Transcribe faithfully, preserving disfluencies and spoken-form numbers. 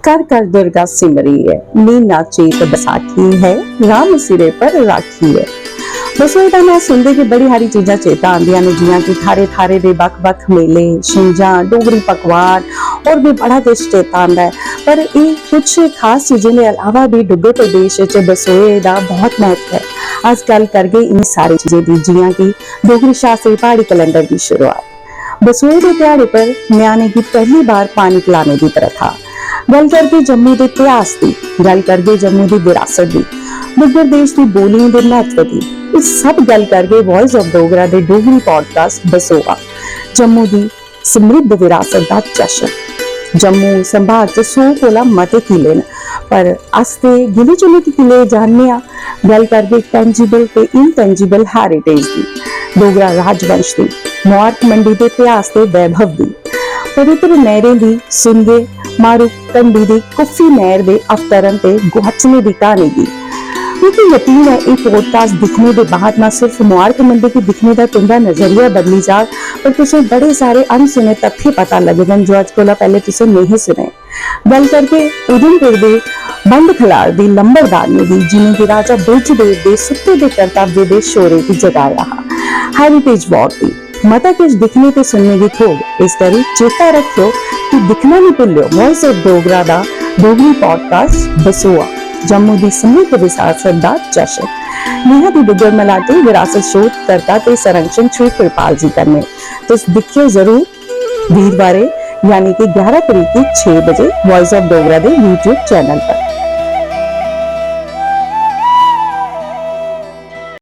घर घर दुर्गा सिमरी ऐ, मीना चेत बसाखी है, राम सिरे पर राखी ऐ। बसोए दा नांऽ सुनदे गै बड़ी हारी चीजां चेता आंदियां न, जि'यां कि थारे थारे दे बक्ख-बक्ख मेले, छिंजां, डोगरी पकवान, होर बी बड़ा किश चेता आंदा ऐ। पर एह् कुछ खास चीजें दे अलावा बी डुग्गर प्रदेश च बसोए दा बहुत म्हत्तव ऐ। अस गल्ल करगे इ'नें सारी चीजें दी, जि'यां कि डोगरी शास्त्री प्हाड़ी कैलेंडर दी शुरुआत। बसोए दे ध्याड़े पर ञ्याणे गी पैह्ली बार पानी पलाने दी प्रथा। गल्ल करगे जम्मू दे इतिहास दी, गल्ल करगे जम्मू दी विरासत दी, डुग्गर देश दी बोलियें दे म्हत्तव दी। एह् सब गल्ल करगे Voice of Dogra दे डोगरी पॉडकास्ट बसोआ। जम्मू दी समृद्ध विरासत दा जश्न। जम्मू संभाग च सौ कोला मते किले न, पर अस ते गिने चुने दे किले जानने आं। गल्ल करगे टेंजिबल ते इनटेंजिबल हेरिटेज दी, डोगरा राजवंश दी, मुबारक मंडी दे इतिहास ते वैभव दी, पवित्र नैह्रें दी, सुनगे मारू कंडी दी कुफी नैह्र दे अवतरण ते गुआचने दी क्हानी गी। मिगी यकीन ऐ, एह् पॉडकास्ट दिक्खने दे बाद ना सिर्फ मुबारक मंडी गी दिक्खने दा तुं'दा नजरिया बदली जाग, पर तुसें बड़े सारे अनसुने तत्थे पता लगङन जो अज्ज कोला पैह्ले तुसें नेईं सुने। गल्ल करगे उधमपुर दे बंड खलार दी लंबरदारनी दी, जि'नेंगी राजा बुर्जदेव दे सुत्ते दे करतब दे शोरे गी जगाया हा। हेरिटेज वॉक दी मता किश दिक्खने ते सुनने गी थ्होग, इस करी चेता रक्खेओ कि दिक्खना निं भुल्लेओ Voice of Dogra दा डोगरी पॉडकास्ट बसोआ, जम्मू दी समृद्ध विरासत दा जश्न। नेहा दी डुग्गर मलाटी विरासत शोधकर्ता ते संरक्षण श्री कृपाल जी कन्नै। तुस दिक्खेओ जरूर वीरवारें, यानी कि ग्यारह तरीक गी छे बजे Voice of Dogra related YouTube channel पर।